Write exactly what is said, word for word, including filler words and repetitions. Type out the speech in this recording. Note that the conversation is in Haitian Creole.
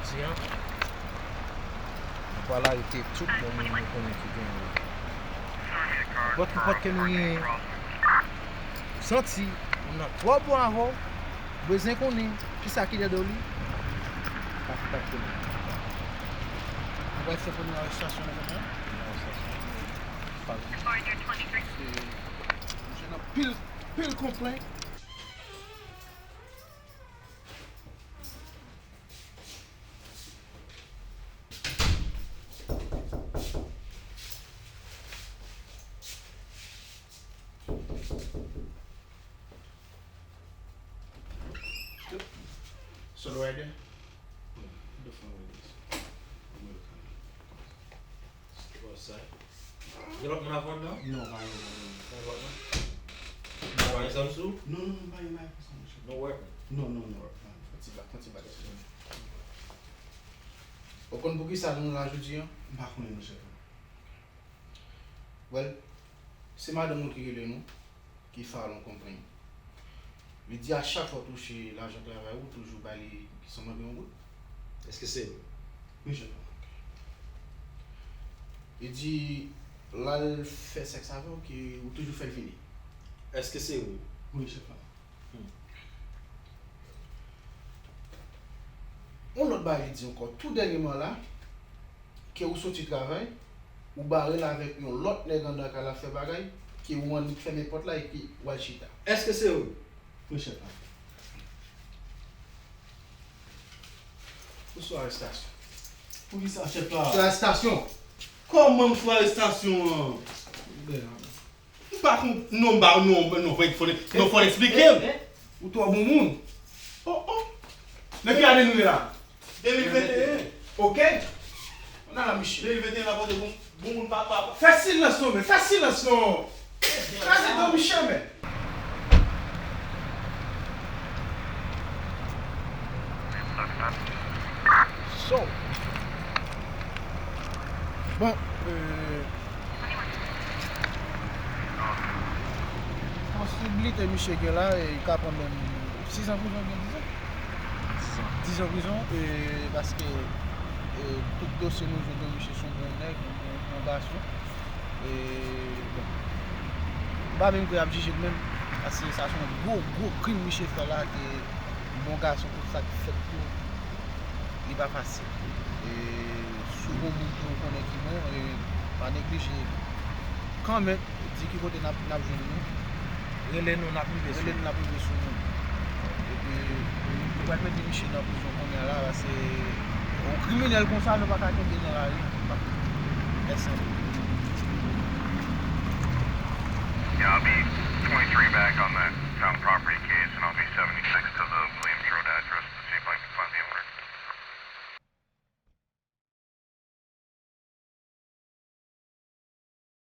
Jodi a, nou pral arete tout bon moun nou konnen ki gen yo. Nenpòt ki pòt ke nou ye, ou santi ou nan twò bon avè w, ou bezwen konnen kisa ki dèyè do li, pa fè pa konnen. Nou pral fè premye arestasyon nan jounen an. Premye arestasyon. Pale. Se, nou jwenn anpil, anpil konplent. Solo right there? Put the phone with this. Step outside. Gen lòt moun avè w anndan? Non, pa gen lòt moun. Pa gen lòt moun? Pa gen zam sou? Non, non, non, pa gen, pa gen konsa, monchè. No weapon? Non, non, non, non. Fon ti bak, fon ti bak. Ou konn poukisa nou la jodi a? M pa konnen, monchè. Well, se madanm ou ki rele nou, ki file yon konplent. Li di a chak fwa w touche lajan travay ou, toujou ba li san mande yon goud. Èske se vre? Wi, chèf la. Li di, lè l fè sèks avè w, ke ou toujou fè l vini. Èske se vre? Wi, chèf la. Hmm. Yon lòt bagay li di ankò, tou dènyèman la, ke ou soti travay, ou bare l avèk yon lòt nèg anndan kay la ap fè bagay, ke ou annik fèmen pòt la epi w al chita. Èske se vre? Wi, chèf la. Ou sou arestasyon. Poukisa, chèf la? Sou arestasyon. Kòman m sou arestasyon an? Byen. M pa konn, non, m pa, non, non, fò, fò, non, fò eksplike m. Ou twò bon moun. Oh, oh. Nan ki ane nou ye la? De mil venteyen. Ok. Ann al la, miche. De mil venteyen la pote bon, bon moun pa, pa, pa. Fè silans non, men. Fè silans non. Kraze do miche, men. So, bon, euh, posiblite misye gen la, e, li ka pran menm sizan prizon oubyen dizan. Dizan. Dizan prizon, e, paske, e, tout dosye nou jwenn nan misye se yon bon nèg, yon bon, bon gason. E, bon, m pa menm kwè y ap jije l menm, paske sa se yon gwo, gwo krim misye fè la, ke yon bon gason, tout sa k fèt pou li pa fasil. E si w gon moun ke w konnen ki bon, e pa neglije kanmenm di ki kote n ap, n ap jwenn nou. Rele nou, n ap rive sou nou. Rele nou, n ap rive sou nou. Epi, nou pral mete misye nan prizon kounye a la, paske yon kriminèl konsa, nou pa ka kenbe nan lari. Pèsonn. Yeah, I'll be twenty-three back on that town property case, and I'll be seventy-six